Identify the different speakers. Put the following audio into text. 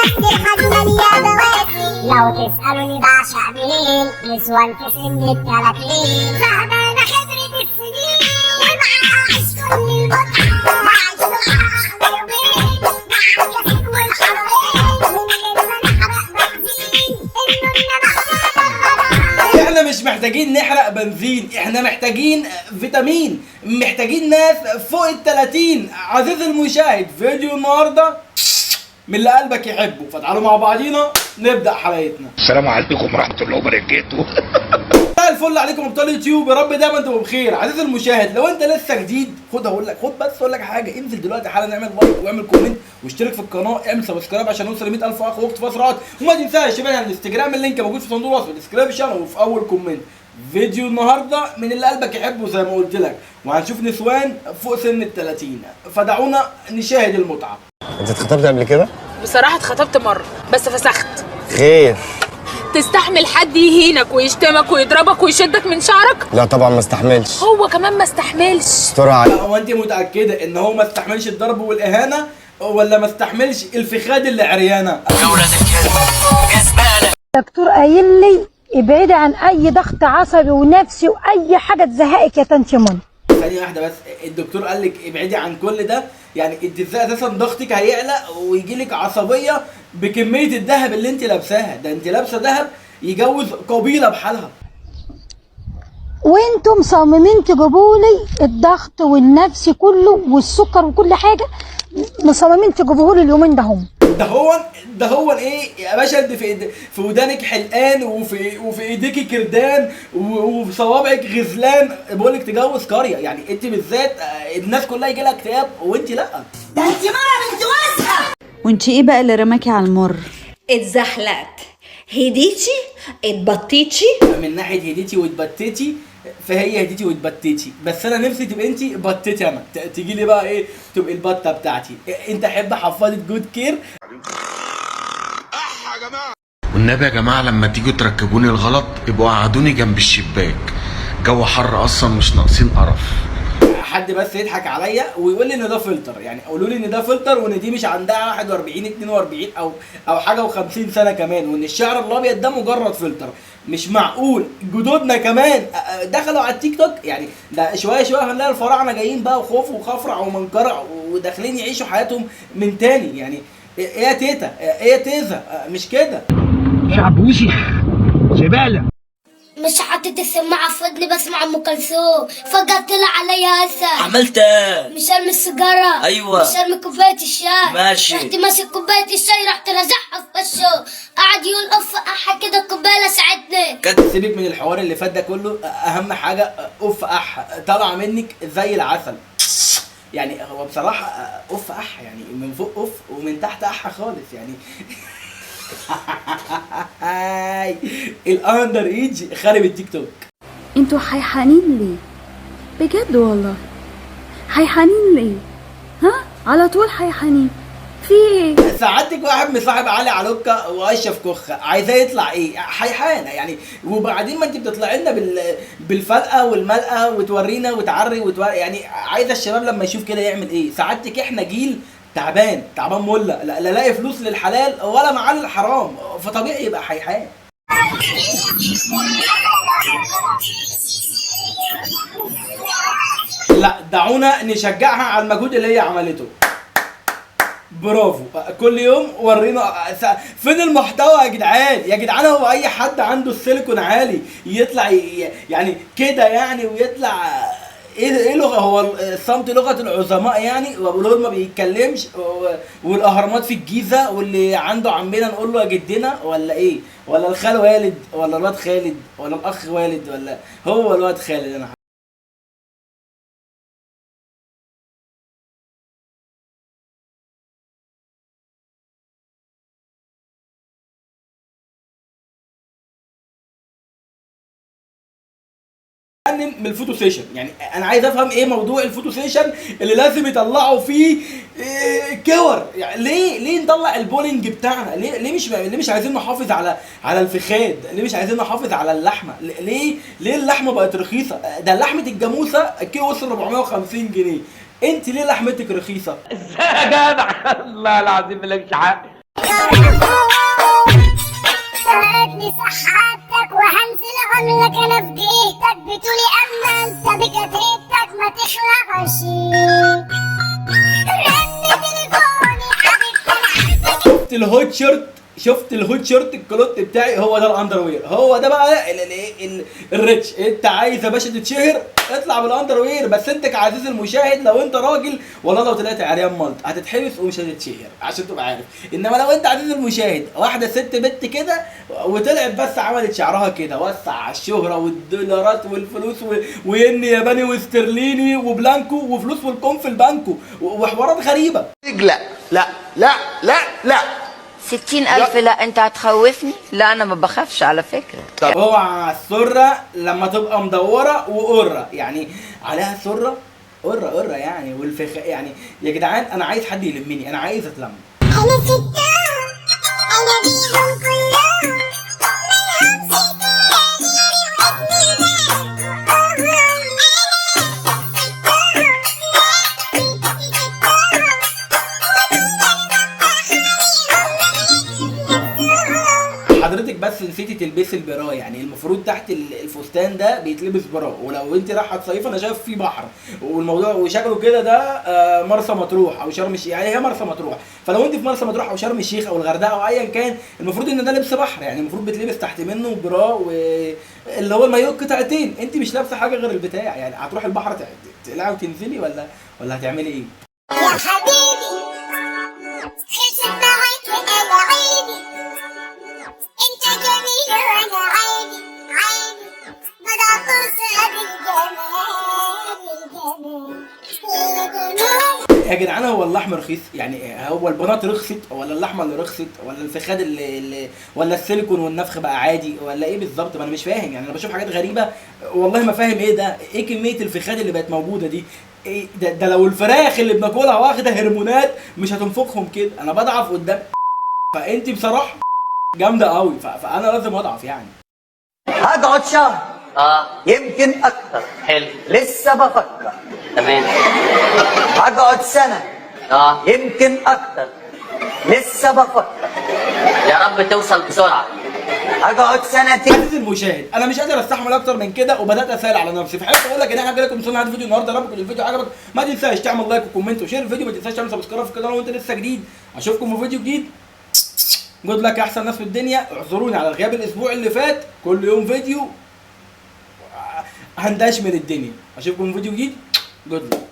Speaker 1: بس الحجمل يا بواسي. لو تسألوني بعشق مين، نسوان في سن 30، فاهمة خبرة السنين، ومعاها أعيش كل المتعة، هعيش معاها أحلى يومين، مع الكافيين والحرارين، من غير ما نحرق بنزين، إنه محمود.
Speaker 2: احنا مش محتاجين نحرق بنزين، احنا محتاجين فيتامين، محتاجين ناس فوق 30. عزيزي المشاهد، فيديو النهارده من اللي قلبك يحبه، فتعالوا مع بعضينا نبدا حلقتنا.
Speaker 3: السلام عليكم ورحمة الله وبركاته.
Speaker 2: مساء الفل عليكم ابطال اليوتيوب، يا رب دايما تبقوا بخير. عزيزي المشاهد، لو انت لسه جديد خد اقول لك، خد بس اقول لك حاجة، انزل دلوقتي حالا اعمل like واعمل comment واشترك في القناة، اعمل subscribe عشان نوصل ل 100,000 اخ وقت في اسرع وقت، وما تنساش تابعنا على الانستجرام، ال link موجود في صندوق الوصف ال description وفي اول comment. فيديو النهارده من اللي قلبك يحبه زي ما قلت لك، وهنشوف نسوان فوق سن 30، فدعونا نشاهد المتعة.
Speaker 4: انت اتخطبت قبل كده؟
Speaker 5: بصراحة اتخطبت مرة بس فسخت.
Speaker 4: خير.
Speaker 5: تستحمل حد يهينك ويشتمك ويضربك ويشدك من شعرك؟
Speaker 4: لا طبعا ما استحملش.
Speaker 5: هو كمان ما استحملش.
Speaker 4: استر على
Speaker 2: هو انت متاكدة ان هو ما استحملش الضرب والاهانة ولا ما استحملش الفخاد اللي عريانه؟
Speaker 6: الدكتور قايل لي ابعدي عن اي ضغط عصبي ونفسي واي حاجة تزهقك يا طنط منى.
Speaker 2: ثانية واحدة بس، الدكتور قال لك ابعدي عن كل ده، يعني انت ازاي اساسا ضغطك هيعلى ويجي لك عصبية بكمية الذهب اللي انت لابساها؟ ده انت لابسة ذهب يجوز قبيلة بحالها.
Speaker 6: وانتم مصممين تجيبوا لي الضغط والنفسي كله والسكر وكل حاجة، مصممين تجيبوه لي اليومين ده هم.
Speaker 2: ده هو ايه يا باشا؟ انت في ودانك حلقان وفي ايديكي كردان وفي صوابعك غزلان. بقول لك تجوز قرية، يعني انت بالذات الناس كلها يجي لها اكتئاب وانت لا.
Speaker 1: ده انت مرة بنت وسخة.
Speaker 7: وانت ايه بقى اللي رماكي على المر؟
Speaker 8: اتزحلقت، هديتي، اتبطيتي.
Speaker 2: من ناحية هديتي واتبتتي فهي هديتي واتبتتي، بس انا نفسي تبقى انت بتتي انا، تيجي لي بقى ايه تبقي البته بتاعتي. إيه، انت احب حفاضه جود كير.
Speaker 9: والنبي يا جماعة لما تيجوا تركبوني الغلط يبقوا قعدوني جنب الشباك، جو حر اصلا مش ناقصين قرف.
Speaker 2: حد بس يضحك عليا ويقول لي ان ده فلتر، يعني قولوا لي ان ده فلتر وان دي مش عندها 41 42 او حاجة و50 سنة كمان، وان الشعر الابيض ده مجرد فلتر. مش معقول جدودنا كمان دخلوا على التيك توك، يعني ده شوية شوية هنلاقي الفراعنة جايين بقى وخوف وخفرع ومنكرع وداخلين يعيشوا حياتهم من تاني. يعني ايه يا تيتا؟ ايه يا تيزا؟ مش كده.
Speaker 1: مش حطيت السماعة في ودني بسمع أم كلثوم، فجأة طلع عليا أسد.
Speaker 10: عملت ايه؟
Speaker 1: مش ارمي السيجارة.
Speaker 10: أيوة.
Speaker 1: مش ارمي كوباية الشاي.
Speaker 10: ماشي.
Speaker 1: رحت ماسك كوباية الشاي، رحت رازعها في وشه، قعد يقول أف أح كده، الكوباية لسعتني.
Speaker 2: سيبك من الحوار اللي فات ده كله، اهم حاجة اوف اح طالعه منك زي العسل. يعني هو بصراحة اوف اح، يعني من فوق اوف ومن تحت اح خالص. يعني ال under age خارب التيك توك.
Speaker 7: انتوا حيحانين ليه؟ بجد والله حيحانين ليه؟ ها؟ على طول حيحانين في ايه؟
Speaker 2: سعادتك واحد مصاحب علي علوكة واشرف كخه، عايزاه يطلع ايه؟ حيحانه يعني. وبعدين ما انت بتطلعي لنا بالفلقه والملقه وتورينا وتعري يعني عايزه الشباب لما يشوف كده يعمل ايه؟ سعادتك احنا جيل تعبان تعبان ملة، لا لا لاقي فلوس للحلال ولا معاه للحرام، فطبيعي يبقى حيحان. لا دعونا نشجعها على المجهود اللي هي عملته، برافو. كل يوم ورينا فين المحتوى يا جدعان؟ يا جدعان هو اي حد عنده السيليكون عالي يطلع يعني كده يعني ويطلع ايه لغة؟ هو الصمت لغة العظماء يعني، وابو الهول ما بيتكلمش والاهرامات في الجيزة، واللي عنده عمنا نقول له يا جدنا ولا ايه؟ ولا الخال والد ولا الواد خالد ولا الاخ والد ولا هو الواد خالد؟ انا من ال photo session، يعني انا عايز افهم ايه موضوع ال photo session اللي لازم يطلعوا فيه إيه كور؟ يعني ليه نطلع البولينج بتاعنا؟ ليه مش عايزين نحافظ على الفخاد؟ ليه مش عايزين نحافظ على اللحمة؟ ليه اللحمة بقت رخيصة؟ ده لحمه الجاموسة الكيلو وصل 450 جنيه، انت ليه لحمتك رخيصة؟
Speaker 10: ازاي يا جدع؟ الله العظيم مالكش حق.
Speaker 1: يا عندي سحابتك وهنزل عملك انا في جيتك، بتقولي اما انت بكتيبتك ما تخلعش. رن تليفوني حبيبتي انا عارفك.
Speaker 2: شفت ال hot shirt، شفت ال hot shirt الكلوت بتاعي، هو ده ال underwear، هو ده بقى ال ال rich. انت عايز يا باشا تتشهر اطلع بال underwear، بس انت كعزيز المشاهد لو انت راجل والله لو طلعت عريان ملط هتتحبس ومش هتتشهر عشان تبقى عارف. انما لو انت عزيز المشاهد واحدة ست بنت كده وطلعت بس عملت شعرها كده، وسع على الشهرة والدولارات والفلوس وين ياباني واسترليني وبلانكو وفلوس والكم في البانكو وحوارات غريبة.
Speaker 3: لا لا لا لا لا
Speaker 8: 60,000. لا انت هتخوفني. لا انا ما بخافش على فكرة.
Speaker 2: طب اوعى السرة لما تبقى مدورة وقره، يعني عليها سره قرة قرة يعني والفخ يعني. يا جدعان انا عايز حد يلمني، انا عايز اتلم.
Speaker 1: انا ستهم انا بيهم كلهم مالهمش غيري واسمي.
Speaker 2: حضرتك بس نسيتي تلبسي البرا، يعني المفروض تحت الفستان ده بيتلبس برا، ولو انت رايحة تصيفي انا شايف في بحر والموضوع وشكله كده ده مرسى مطروح او شرم الشيخ، يعني هي مرسى مطروح، فلو انت في مرسى مطروح او شرم الشيخ او الغردقه او ايا كان المفروض ان ده لبس بحر، يعني المفروض بتلبس تحت منه برا واللي هو المايو قطعتين، انت مش لابسه حاجة غير البتاع، يعني هتروحي البحر تقلعي وتنزلي ولا هتعملي ايه؟
Speaker 1: يا حبيبي خلصت معاك انا عيني، انت جميل وانا عيني عيني ما ضعفوش بالجمال الجمال الجمال.
Speaker 2: يا جدعان هو اللحم رخيص؟ يعني هو البنات رخصت ولا اللحمة اللي رخصت ولا الفخاد اللي ولا السيليكون والنفخ بقى عادي ولا ايه بالظبط؟ ما انا مش فاهم، يعني انا بشوف حاجات غريبة والله ما فاهم ايه ده، ايه كمية الفخاد اللي بقت موجودة دي؟ ايه ده لو الفراخ اللي بناكلها واخده هرمونات مش هتنفخهم كده، انا بضعف قدام. فانت بصراحة جامدة قوي، فانا لازم اضعف يعني.
Speaker 10: هقعد شهر يمكن اكتر. حلو. لسه بفكر. تمام. هقعد سنة يمكن اكتر. لسه بفكر.
Speaker 11: يا رب توصل بسرعة.
Speaker 10: هقعد سنتين.
Speaker 2: عزيزي المشاهد انا مش قادر استحمل اكتر من كده وبدات اسال على نفسي، فحابب اقول لك ان احنا كده وصلنا لهذا الفيديو النهارده. يا رب يكون الفيديو عجبك، ما تنساش تعمل like و comment و share الفيديو، ما تنساش تعمل subscribe في القناة لو انت لسه جديد. اشوفكم في فيديو جديد. good luck يا احسن ناس في الدنيا. اعذروني على الغياب الاسبوع اللي فات، كل يوم فيديو هندش من الدنيا. اشوفكم في فيديو جديد. good luck.